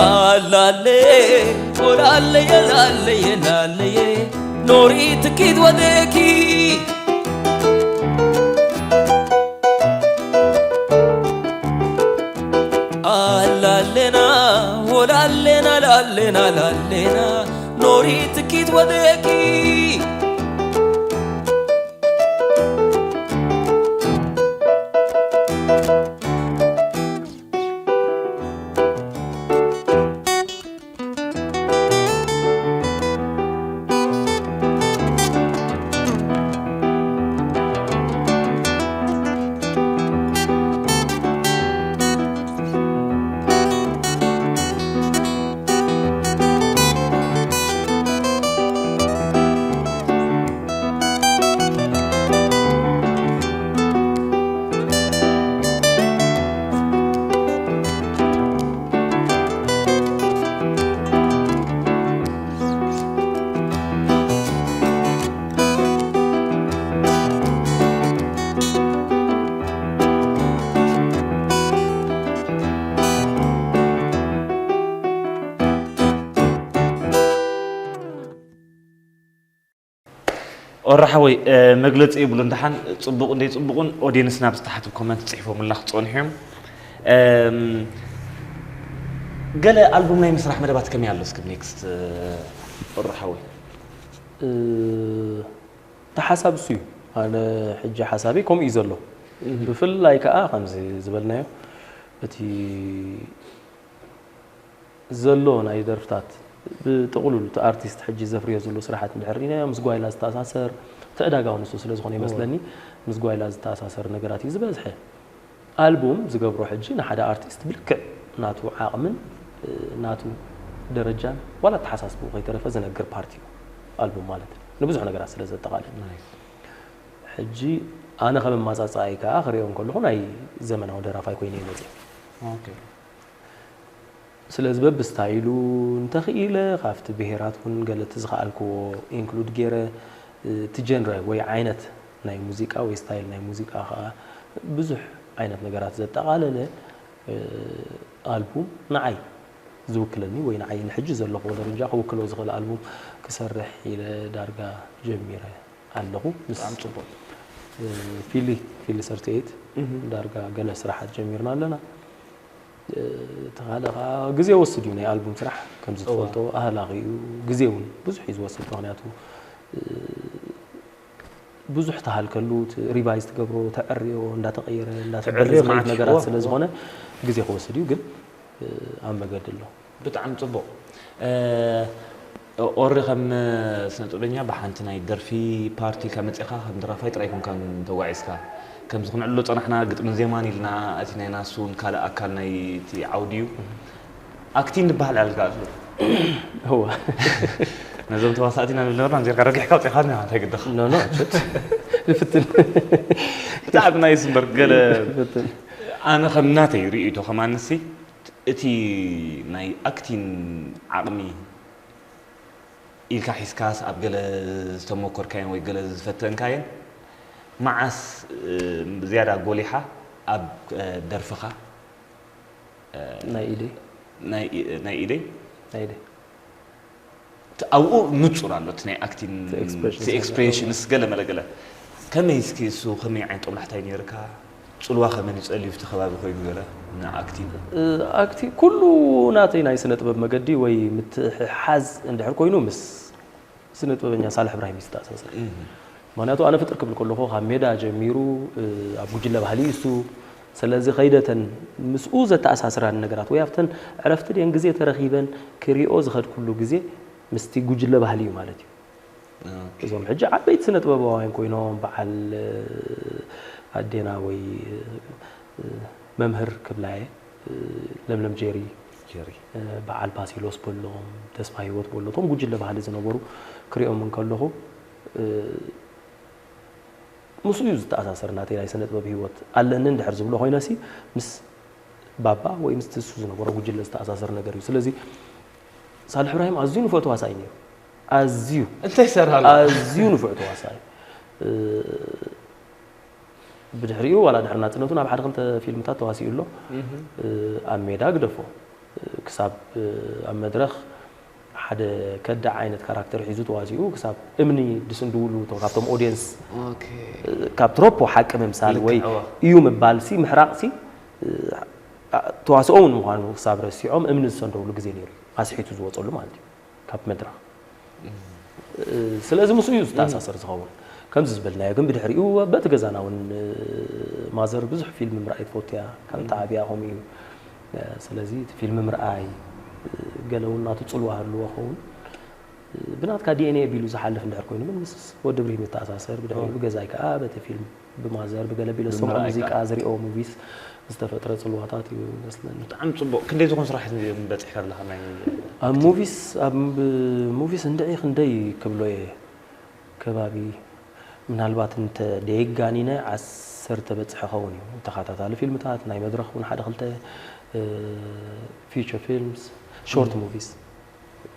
ኣላለየ ወላለየ ላለየ ላለየ ኖሪ ትኪት ወደኪ ኣላለና ወላለና ላለና ላለና ኖሪ ትኪት ወደኪ ኦራ ሓወይ መግለፂ የብሉን ደሓን ፅቡቕ እንደ ፅቡቕን ኦዲየንስና ብዝተሓትብ ኮመንት ፅሒፎምላ ክፀንሑ እዮም። ገለ ኣልቡም ናይ ምስራሕ መደባት ከመይ ኣሎ እስኪ ኔክስት ኦራ ሓወይ? እቲ ሓሳብ እሱ እዩ። ኣነ ሕጂ ሓሳበይ ከምኡ እዩ ዘሎ። ብፍላይ ከዓ ከምዚ ዝበልናዮ እቲ ዘሎ ናይ ደርፍታት ብጥቕሉል እቲ ኣርቲስት ሕጂ ዘፍርዮ ዘሎ ስራሓት እንድሕር ርኢናዮ ምስ ጓይላ ዝተኣሳሰር እቲ ዕዳጋ እውን እሱ ስለ ዝኾነ ይመስለኒ ምስ ጓይላ ዝተኣሳሰር ነገራት እዩ ዝበዝሐ። ኣልቡም ዝገብሮ ሕጂ ንሓደ ኣርቲስት ብልክዕ ናቱ ዓቕምን ናቱ ደረጃን ዋላ ኣተሓሳስብኡ ከይተረፈ ዝነግር ፓርት እዩ ኣልቡም ማለት ንብዙሕ ነገራት ስለ ዘጠቓልል ሕጂ ኣነ ከም ኣማፃፅኣይ ከዓ ክሪኦ እንከለኹ ናይ ዘመናዊ ደራፋይ ኮይነ እየ መፅእ ስለዚ በብስታይሉ እንተኽኢለ ካብቲ ብሄራት እውን ገለ እቲ ዝኸኣልክዎ ኢንክሉድ ገይረ እቲ ጀንረ ወይ ዓይነት ናይ ሙዚቃ ወይ ስታይል ናይ ሙዚቃ ከዓ ብዙሕ ዓይነት ነገራት ዘጠቓለለ ኣልቡም ንዓይ ዝውክለኒ ወይ ንዓይ ንሕጂ ዘለኹዎ ደረጃ ክውክሎ ዝኽእል ኣልቡም ክሰርሕ ኢለ ዳርጋ ጀሚረ ኣለኹ። ምስ ፊሊ ፊሊ ሰርቲኤት ዳርጋ ገለ ስራሓት ጀሚርና ኣለና። እቲ ካልእ ከዓ ግዜ ወስድ እዩ ናይ ኣልቡም ስራሕ ከምዚ ትፈልጦ ኣህላኺ እዩ ግዜ እውን ብዙሕ እዩ ዝወስድ ምክንያቱ ብዙሕ ተሃልከሉ፣ ሪቫይዝ ትገብሮ፣ ተዕርዮ፣ እንዳተቐየረ እንዳተበለ ተዕርዮ ዝኸይድ ማለት ነገራት እዎ፣ ስለ እዎ። ዝኾነ ግዜ ክወስድ እዩ። ግን ኣብ መገዲ ኣሎ። ብጣዕሚ ጽቡቕ። ኦሪ ከም ስነጥበበኛ ብሓንቲ ናይ ደርፊ ፓርቲ ካብ መጺኻ ከም ደራፋይ ጥራይ ኮንካን ተጓዒዝካ። ከምዚ ክንዕሎ ጸናሕና፣ ግጥምን ዜማን ኢልና፣ እቲ ናይ ናሱ እውን ካልእ ኣካል ናይ እቲ ዓውዲ እዩ። ኣክቲንግ ዝበሃል ኣልካ ኣሎ። እዋ። ነዞም ተዋሳእቲ ኢና ንብል ነበርና፣ ጌርካ ረጊሕካ ኣውጺእካ፣ እንታይ ግደኻ? ኖ፣ ኖ፣ ችት። ይፍትን። ብጣዕሚ ናይ ስምበር ገለ ይፍትን። ኣነ ከም ናተይ ርእይቶ ከም ኣንሲ እቲ ናይ ኣክቲንግ ዓቕሚ ኢልካ ሒዝካስ ኣብ ገለ ዝተሞከርካዮን ወይ ገለ ዝፈተንካዮን መዓስ፣ እ፣ ዝያዳ ጎሊሓ ኣብ፣ እ፣ ደርፍኻ? ናይ ኢደይ። ናይ ኢ-፣ ናይ ኢደይ? ናይ ኢደይ። እቲ ኣብኡ ንጹር ኣሎ፣ እቲ ናይ ኣክቲንግ፣ እቲ ኤክስፕሬሽንስ እቲ ኤክስፕሬሽንስ ገለ መለ ገለ። ከመይ እስኪ እሱ ከመይ ዓይነት ጦብላሕታ እዩ ነይርካ? ጽልዋ ከመን ይጸልዩ ኣብቲ ከባቢ ኮይኑ ገለ ንኣክቲንግ? እ፣ ኣክቲ-፣ ኩሉ ናተይ ናይ ስነ ጥበብ መገዲ ወይ ምትሕሓዝ እንድሕር ኮይኑ ምስ ስነ ጥበበኛ ሳልሕ እብራሂም እዩ ዝተኣሳሰር። እህ። ምኽንያቱ ኣነ ፍጥር ክብል ከለኹ ካብ ሜዳ ጀሚሩ፣ እ፣ ኣብ ጉጅለ ባህሊ እዩ እሱ። ስለዚ ከይደተን ምስኡ ዘተኣሳስራን ነገራት ወይ ኣብተን ዕረፍቲ ድየን ግዜ ተረኺበን ክሪኦ ዝኸድኩሉ ግዜ ምስቲ ጉጅለ ባህሊ እዩ ማለት እዩ። ኦኬ። እዞም ሕጂ ዓበይቲ ስነ ጥበባውያን ኮይኖም በዓል፣ እ፣ ኣዴና ወይ፣ እ፣ መምህር ክብላየ፣ እ፣ ለምለም ጄሪ፣ ጀሪ። እ፣ በዓል ባሲሎስ በሎም፣ ተስፋ ህይወት በሎ፣ እቶም ጉጅለ ባህሊ ዝነበሩ ክሪኦም እንከለኹ፣ እ፣ ምስኡ እዩ ዝተኣሳሰር ናተይ ናይ ስነ ጥበብ ህይወት ኣለኒ እንድሕር ዝብሎ ኮይነሲ ምስ ባባ ወይ ምስቲ እሱ ዝነበሮ ጉጅለ ዝተኣሳሰር ነገር እዩ። ስለዚ ሳልሕ እብራሂም ኣዝዩ ንፉዕ ተዋሳኣይ ነይሩ። ኣዝዩ እንታይ ይሰርሕ ኣሎ? ኣዝዩ ንፉዕ ተዋሳኣይ። እ፣ ብድሕሪኡ ዋላ ድሕሪ ናጽነቱ ናብ ሓደ ክልተ ፊልምታት ተዋሲኡ ኣሎ። እህ። እ፣ ኣብ ሜዳ ግደፎ፣ እ፣ ክሳብ፣ እ፣ ኣብ መድረኽ ሓደ ከዳዕ ዓይነት ካራክተር ሒዙ ተዋሲኡ ክሳብ እምኒ ድስንድውሉ እቶም ካብቶም ኦድየንስ፣ ኦኬ። እ፣ ካብ ትሮፖ ሓቂ ምምሳል ልክዕ፣ ወይ እዋ። እዩ ምባልሲ ምሕራቕሲ፣ እ፣ ኣ-፣ ተዋስኦ እውን ምዃኑ ክሳብ ረሲዖም እምኒ ዝሰንደውሉ ግዜ ነይሩ እዩ። ኣስሒቱ ዝወጸሉ ማለት እዩ ካብ መድረኽ። እ፣ ስለዚ ምስኡ እዩ ዝተኣሳሰር ዝኸውን። ከምዚ ዝበልናዮ ግን ብድሕሪኡ በቲ ገዛና እውን፣ እ፣ ማዘር ብዙሕ ፊልም ምርኣይ ትፈቱ እያ። ካብ ተዓብያ ከምኡ እዩ። እ፣ ስለዚ እቲ ፊልም ምርኣይ፣ እ፣ ገለ እውን ናቱ ጽልዋ ህልዎ ኸውን። እ፣ ብናትካ ዲ ኤን ኤ ቢሉ ዝሓልፍ እንድሕር ኮይኑ ግን ምስ ወዲ ብሪም ይተኣሳሰር። ብድሕሪኡ ኦ። ብገዛይ ከኣ በቲ ፊልም ብማዘር ብገለ ቢለ ዝሰምዖ ብምርኣይ ሙዚቃ ከኣ። ዝሪኦ ሙቪስ ዝተፈጥረ ጽልዋታት እዩ ይመስለኒ። ብጣዕሚ ጽቡቕ። ክንደይ ዝኾኑ ስራሕቲ በጺሕካ ኣለኻ? ናይ ኣብ ሙቪስ፣ ኣብ ሙቪስ እንድዒ ክንደይ ክብሎ እየ፣ ከባቢ ምናልባት እንተ ደየጋኒነ ዓሰርተ በጽሐ ኸውን እዩ። ተኸታታሊ ፊልምታት፣ ናይ መድረኽ እውን ሓደ ክልተ፣ እ፣ ፊቸር ፊልምስ፣ ሾርት ሙቪስ፣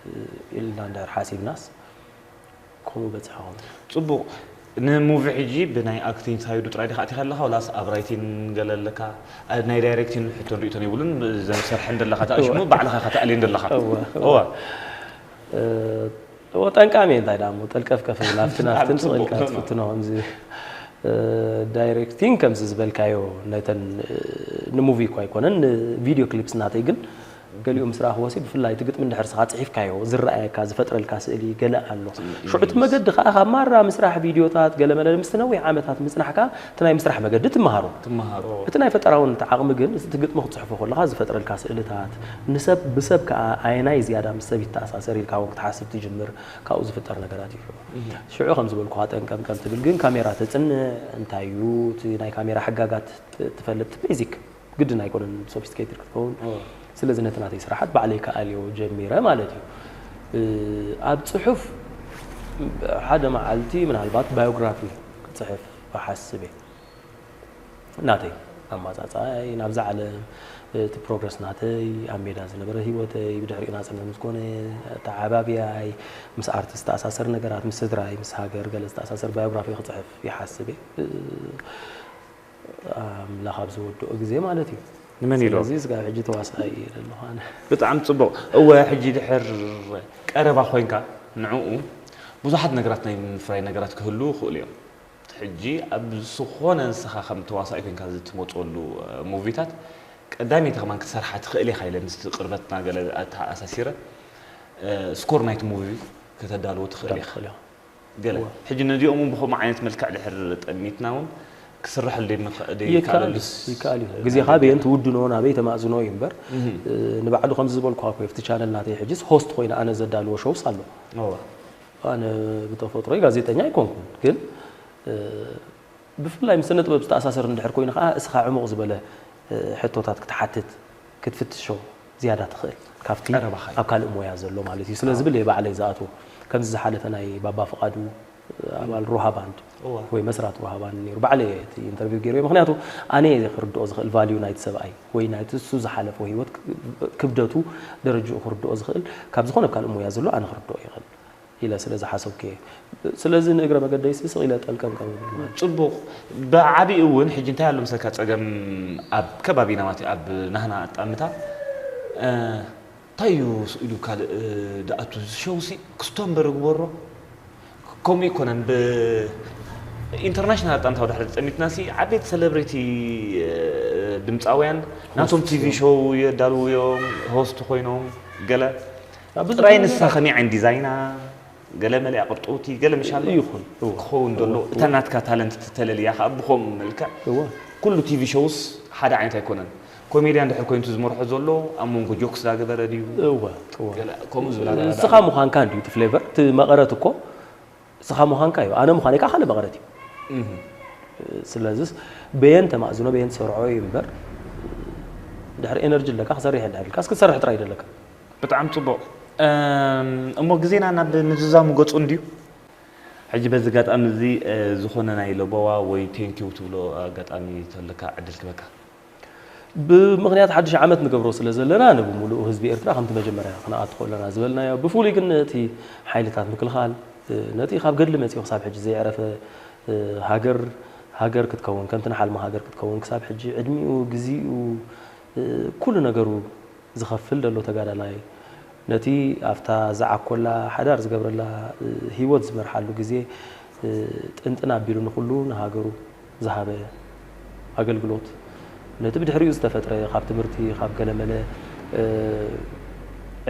እ፣ ኢልና እንድሕር ሓሲብናስ ከምኡ በጽሐ ኸውን። ጽቡቕ። ንሙቪ ሕጂ ብናይ ኣክቲንግ ሳይዱ ጥራይ ዲኻ ኣቲኻ ኣለኻ፣ ወላስ ኣብ ራይቲንግ ገለ ኣለካ? ኣብ ናይ ዳይሬክቲንግ ሕቶን ርእይቶን የብሉን፣ ዘም ሰርሐን ዘለኻ ተኣሽሙ፣ ባዕልኻ ኢኻ ተኣልየን ዘለኻ። እወ፣ እወ። እወ። እ፣ እወ፣ ጠንቃሚ እየ፣ እንታይ ደኣ እሞ፣ ጠልቀፍ ከፍ ኢላ፣ ኣብትን ኣብትን ጽቡቕ። ጽቕልካ ትፍትኖ፣ ከምዚ፣ እ፣ ዳይሬክቲንግ ከምዚ ዝበልካዮ፣ ነተን፣ እ፣ ንሙቪ እኳ ኣይኮነን፣ ንቪድዮ ክሊፕስ ናተይ ግን፣ ገሊኡ ምስ ረኣኽዎሲ፣ ብፍላይ እቲ ግጥሚ እንድሕር ስኻ ጽሒፍካዮ፣ ዝረኣየካ፣ ዝፈጥረልካ ስእሊ ገለ ኣሎ። ሽዑ እቲ መገዲ ከኣ ካብ ማራ ምስራሕ ቪድዮታት፣ ገለ መለ ምስቲ ነዊሕ ዓመታት ምጽናሕካ፣ እቲ ናይ ምስራሕ መገዲ ትመሃሮ። ትመሃሮ። እቲ ናይ ፈጠራውን እቲ ዓቕሚ ግን፣ እቲ ግጥሚ ክትጽሕፎ ከለኻ ዝፈጥረልካ ስእልታት፣ ንሰብ፣ ብሰብ ከኣ ኣየናይ ዝያዳ ምስ ሰብ ይተኣሳሰር ኢልካ እውን ክትሓስብ ትጅምር፣ ካብኡ ዝፍጠር ነገራት እዩ። ሽዑ ከም ዝበልኩኻ ጠንቀምቀም ትብል፣ ግን ካሜራ ተጽንዕ፣ እንታይ እዩ፣ እቲ ናይ ካሜራ ሕጋጋት ት-፣ ትፈልጥ፣ ቤዚክ፣ ግድን ኣይኮነን ሶፊስቲኬትድ ክትከውን። እወ። ስለዚ ነቲ ናተይ ስራሓት ባዕለይ ከኣልዮ ጀሚረ ማለት እዩ። እ፣ ኣብ ጽሑፍ ሓደ መዓልቲ ምናልባት ባዮግራፊ ክጽሕፍ እሓስብ እየ። ናተይ ኣመጻጽኣይ ናብዛ ዓለም፣ እቲ ፕሮግረስ ናተይ፣ ኣብ ሜዳ ዝነበረ ህይወተይ፣ ብድሕሪኡ ናጽነት ምስ ኮነ፣ ኣተዓባብያይ፣ ምስ ኣርት ዝተኣሳሰር ነገራት፣ ምስ ስድራይ፣ ምስ ሃገር ገለ ዝተኣሳሰር ባዮግራፊ ክጽሕፍ ይሓስብ እየ። ኣምላኽ ኣብ ዝወድኦ ግዜ ማለት እዩ። ንመን ኢሎ? ስለዚ ስጋብ ሕጂ ተዋሳኣይ እየ ዘለኹ ኣነ። ብጣዕሚ ጽቡቕ። እወ፣ ሕጂ ድሕር ቀረባ ኮይንካ ንዕኡ ብዙሓት ነገራት ናይ ምፍራይ ነገራት ክህሉ ይኽእሉ እዮም። ሕጂ ኣብ ዝኾነ ንስኻ ከም ተዋሳኢ ኮይንካ ዝትመጸሉ፣ እ፣ ሙቪታት ቀዳመይቲ ከማን ክትሰርሓ ትኽእል ኢኻ ኢለ ምስቲ ቅርበትና ገለ ኣተኣሳሲረ፣ እ፣ ስኮር ናይቲ ሙቪ ከተዳልዎ ትኽእል ኢኻ። ትኽእል ኢኻ። ገለ እዋ። ሕጂ ነዚኦም እውን ብኸምኡ ዓይነት መልክዕ ድሕር ጠሚትና እውን ክስርሐሉ ደይምኽ- ደይከኣለሉ ይከኣል ይከኣል እዩ። ግዜኻ በየን ትውድኖ ናበይ ተማእዝኖ እዩ እምበር፣ እ፣ ንባዕሉ ከምዚ ዝበልኩኻ እኮ ኣብቲ ቻነል ናተይ ሕጅስ ሆስት ኮይነ ኣነ ዘዳልዎ ሾውስ ኣሎ። እዋ። ኣነ ብተፈጥሮይ ጋዜጠኛ ኣይኮንኩን፣ ግን፣ እ፣ ብፍላይ ምስ ስነ ጥበብ ዝተኣሳሰር እንድሕር ኮይኑ ኸዓ እስኻ ዕሙቕ ዝበለ፣ እ፣ ሕቶታት ክትሓትት ክትፍትሾ ዝያዳ ትኽእል ካብቲ ቀረባኻ እዩ። ኣብ ካልእ ሞያ ዘሎ ማለት እዩ። ስለዚ ብለይ ባዕለይ ዝኣትዎ ከምዚ ዝሓለፈ ናይ ባባ ፍቓዱ ኣባል ሮሃ ባንድ እዋ። ወይ መስራት ሮሃ ባንድ ነይሩ። ባዕለይ እቲ ኢንተርቪው ገይርዮ። ምኽንያቱ ኣነ እየ ክርድኦ ዝኽእል ቫልዩ ናይቲ ሰብኣይ ወይ ናይቲ እሱ ዝሓለፎ ህይወት ክ- ክብደቱ ደረጅኡ ክርድኦ ዝኽእል ካብ ዝኾነ ካልእ ሞያ ዘሎ ኣነ ክርድኦ ይኽእል ኢለ ስለ ዝሓሰብኩ እየ። ስለዚ ንእግረ መገደይሲ ስቕ ኢለ ጠልቀም ከም ዝብል ማለት እዩ። ጽቡቕ። ብዓቢኡ እውን ሕጂ እንታይ ኣሎ ምሰልካ ጸገም ኣብ ከባቢና ማለት እዩ፣ ኣብ ናህና ኣጣምታ፣ እ፣ እንታይ እዩ ስኢሉ ካልእ፣ እ፣ ድኣቱ እዚ ሸውሲ ክስቶ እምበር ግበሮ። ከምኡ ኣይኮነን። ብኢንተርናሽናል ኣጣምታ ወደ ሓደ ተጸሚትና ሲ ዓበይቲ ሴሌብሪቲ፣ እ፣ ድምጻውያን ናቶም ሆስት ቲቪ እዮም። ሾው የዳልዉ እዮም፣ ሆስት ኮይኖም ገለ ኣብ ብዙሕ ጥራይ ነገር ንሳ ከመይ ዓይነት ዲዛይና ገለ መሊኣ ቅርጥውቲ ገለ ምሻሎ ይኹን፣ እዎ። ክኸውን ዘሎ እታ ናትካ ታለንት ትተለልያ ከዓ ብኸምኡ መልክዕ እዎ። ኩሉ ቲቪ ሾውስ ሓደ ዓይነት ኣይኮነን። ኮሜድያን ድሕር ኮይኑ ዝመርሖ ዘሎ ኣብ መንጎ ጆክስ ዳገበረ ድዩ እወ እወ። ገለ ከምኡ ዝብል ኣረዳድኣ ንስኻ ምዃንካ እንድዩ እቲ ፍሌቨር እቲ መቐረት እኮ ንስኻ ምዃንካ እዩ፣ ኣነ ምዃነይ ከዓ ካልእ መቐረት እዩ። እህ። ስለዚስ በየን ተማእዝኖ በየን ትሰርዖ እዩ እምበር፣ ድሕሪ ኤነርጂ ኣለካ ክሰርሕ እንድሕር ኢልካ እስኪ ትሰርሕ ጥራይ ደለካ። ብጣዕሚ ጽቡቕ። እም፣ እሞ ግዜና ናብ ምዝዛሙ ገጹ እንድዩ። ሕጂ በዚ ኣጋጣሚ እዚ፣ እ፣ ዝኾነ ናይ ለበዋ ወይ ቴንኪው ትብሎ ኣጋጣሚ ተለካ ዕድል ክበካ። ብምኽንያት ሓድሽ ዓመት ንገብሮ ስለ ዘለና ንብምሉኡ ህዝቢ ኤርትራ ከምቲ መጀመርያ ክንኣቱ ከለና ዝበልናዮ፣ ብፍሉይ ግን ነቲ ሓይልታት ምክልኻል፣ እ፣ ነቲ ካብ ገድሊ መጺኡ ክሳብ ሕጂ ዘየዕረፈ፣ እ፣ ሃገር ሃገር ክትከውን ከምቲ ንሓልማ ሃገር ክትከውን ክሳብ ሕጂ ዕድሚኡ፣ ግዜኡ፣ እ፣ ኩሉ ነገሩ ዝኸፍል ዘሎ ተጋዳላይ፣ ነቲ ኣብታ ዝዓኮላ ሓዳር ዝገብረላ፣ እ፣ ህይወት ዝመርሓሉ ግዜ፣ እ፣ ጥንጥን ኣቢሉ ንኹሉ ንሃገሩ ዝሃበ ኣገልግሎት፣ ነቲ ብድሕሪኡ ዝተፈጥረ ካብ ትምህርቲ፣ ካብ ገለመለ፣ እ፣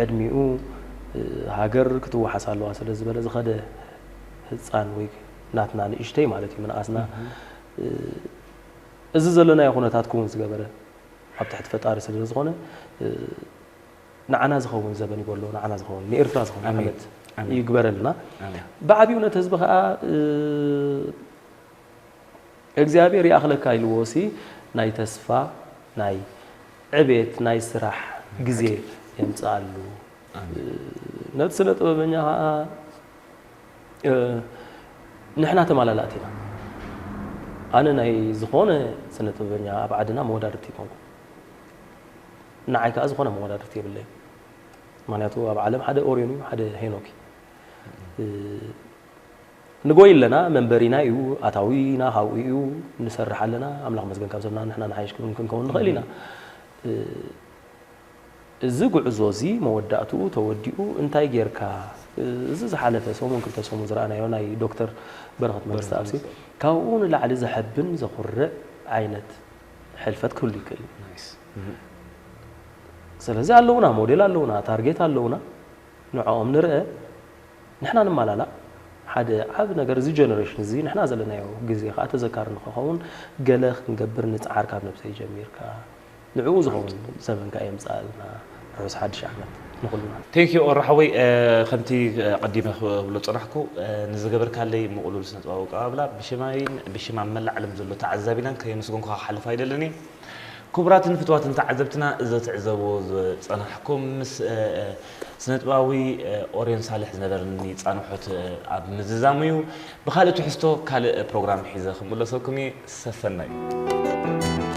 ዕድሚኡ፣ እ፣ ሃገር ክትወሓስ ኣለዋ ስለ ዝበለ ዝኸደ ህጻን ወይ ናትና ንእሽተይ ማለት እዩ ምንኣስና፣ እ፣ እዚ ዘለናዮ ኩነታት ክውን ዝገበረ ኣብ ትሕቲ ፈጣሪ ስለ ዝኾነ፣ እ፣ ንዓና ዝኸውን ዘበን ይበሎ፣ ንዓና ዝኸውን፣ ንኤርትራ ዝኸውን ኣሜን። ዓመት ኣሜን። ይግበረልና። ኣሜን። ብዓብዩ ነቲ ህዝቢ ኸኣ፣ እ፣ እግዚኣብሔር ይኣኽለካ ኢልዎ ሲ ናይ ተስፋ፣ ናይ ዕቤት፣ ናይ ስራሕ ግዜ የምጽኣሉ። ኣሜን። ነቲ ስነ ጥበበኛ ኸኣ፣ እ፣ ንሕና ተማላላእቲ ኢና። ኣነ ናይ ዝኾነ ስነ ጥበበኛ ኣብ ዓድና መወዳድርቲ ይኮንኩ። ንዓይ ከኣ ዝኾነ መወዳድርቲ የብለይ። ምኽንያቱ ኣብ ዓለም ሓደ ኦርዮን እዩ፣ ሓደ ሄኖክ እዩ። እ፣ ንጎይ ኣለና፣ መንበሪና እዩ፣ ኣታዊና ካብኡ እዩ፣ ንሰርሕ ኣለና። ኣምላኽ መስገን ካብ ሰብና ንሕና ንሓይሽ ክን-፣ ክንከውን ንኽእል ኢና። እ፣ እዚ ጉዕዞ እዚ መወዳእትኡ ተወዲኡ እንታይ ጌርካ? እ፣ እዚ ዝሓለፈ ሰሙን ክልተ ሰሙን ዝረኣናዮ ናይ ዶክተር በረኸት መንግስተኣብ ሲ፣ መንግስተኣብ። ካብኡ ንላዕሊ ዘሐብን ዘኹርዕ ዓይነት ሕልፈት ክህሉ ይክእል እዩ። ናይስ። ስለዚ ኣለውና፣ ሞዴል ኣለውና፣ ታርጌት ኣለውና፣ ንዕኦም ንርአ፣ ንሕና ንመላላእ። ሓደ ዓቢ ነገር እዚ ጀነሬሽን እዚ ንሕና ዘለናዮ ግዜ ከኣ ተዘካሪ ንክኸውን ገለ ክንገብር ንጽዓር ካብ ነብሰይ ጀሚርካ። ንዕኡ ዝኸውን ዘበን ከኣ የምጽኣልና። ርሑስ ሓድሽ ዓመት ንኹልና። ቴንክ ዩ ኦራ ሓወይ፣ እ፣ ከምቲ፣ እ፣ ቀዲመ ክብሎ ጸናሕኩ፣ እ፣ ንዝገበርካለይ ምቕሉል ስነ ጥበባዊ ኣቀባብላ ብሽማይን ብሽም ኣብ መላእ ዓለም ዘሎ ተዓዛቢናን ከየመስገንኩኻ ክሓልፍ ኣይደልን እየ። ክቡራትን ፍቱዋትን ተዓዘብትና፣ እዚ ትዕዘብዎ ዝጸናሕኩም ምስ፣ እ፣ እ፣ ስነ ጥበባዊ፣ እ፣ ኦርዮን ሳልሕ ዝነበረኒ ጻንሖት፣ እ፣ ኣብ ምዝዛሙ እዩ። ብኻልእ ትሕዝቶ ካልእ ፕሮግራም ሒዘ ክምለሰኩም እየ። ሰሰናዩ።